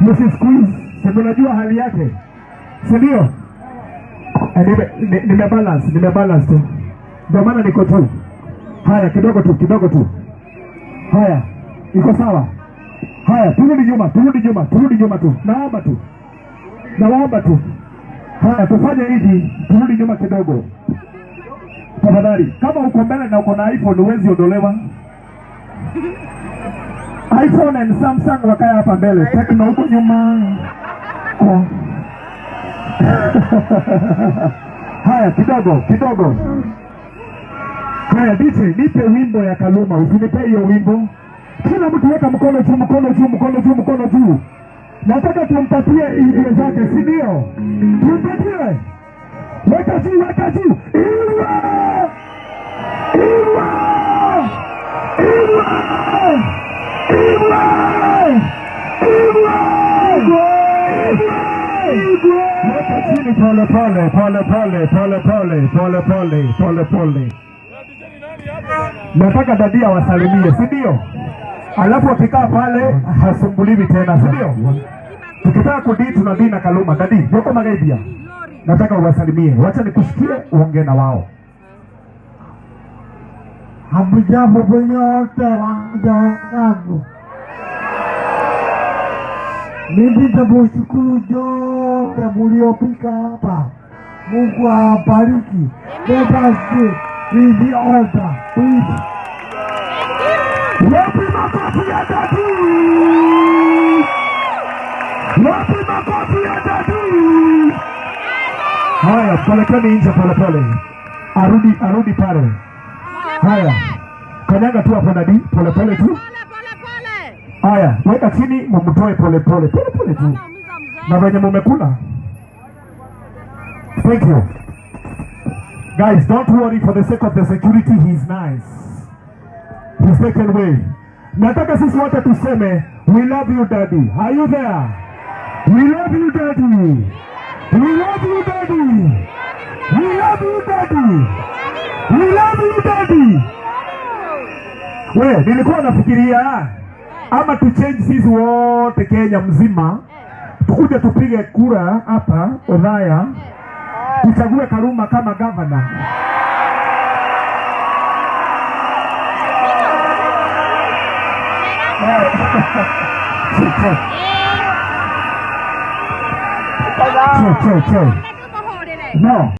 Msi squeeze, si mnajua hali yake, si ndio? Nime balance, nime balance tu, ndio maana niko tu. Haya, kidogo tu, kidogo tu. Haya, iko sawa. Haya, turudi nyuma, turudi nyuma, turudi nyuma tu. Naomba tu, naomba tu. Haya, tufanye hivi, turudi nyuma kidogo tafadhali. Kama uko mbele na uko na iPhone huwezi ondolewa. iPhone and Samsung wakae hapa mbele, Tecno huko nyuma. Oh. Haya, kidogo kidogo. Haya, DJ, nipe wimbo ya Kaluma, usinipe hiyo wimbo. Kila mtu weka mkono juu, mkono juu, mkono juu, mkono juu. Nataka tumpatie Igwe zake, si ndio? Tumpatie. Weka juu, weka juu. Igwe! Igwe! Igwe! Igwe! Igwe! Igwe! Weka chini pole pole pole pole pole pole pole pole pole pole. Nataka daddy awasalimie, si ndio? Alafu akikaa pale hasumbuliwi tena, si ndio? Tukitaka kudii tunadii na Kaluma. Daddy, yuko Magaibia. Nataka uwasalimie, wacha nikushikie uongee na wao. Hamjambo wote wenzangu, mimi namushukuru nyote muliofika hapa. Mungu awabariki. Let us be the order, please. Wapi makofi ya daddy? Wapi makofi ya daddy? Haya, pelekeni nje polepole, arudi arudi pale. Haya, kanyaga tu hapo daddy, polepole tu. Pole pole pole. Haya, weka chini, mumtoe polepole polepole tu, Naumiza mzee. Na venye mumekula. Thank you guys, don't worry, for the sake of the security, he's nice. He's taken away. Nataka sisi wote tuseme, "We love you, daddy." Are you there? We love you, daddy. We love you, daddy. We love you, daddy. We love you, daddy. We, nilikuwa nafikiria ama tu change sisi wote Kenya mzima tukuje tupige kura hapa Othaya tuchague Kaluma kama governor. Che, che, che, che. No.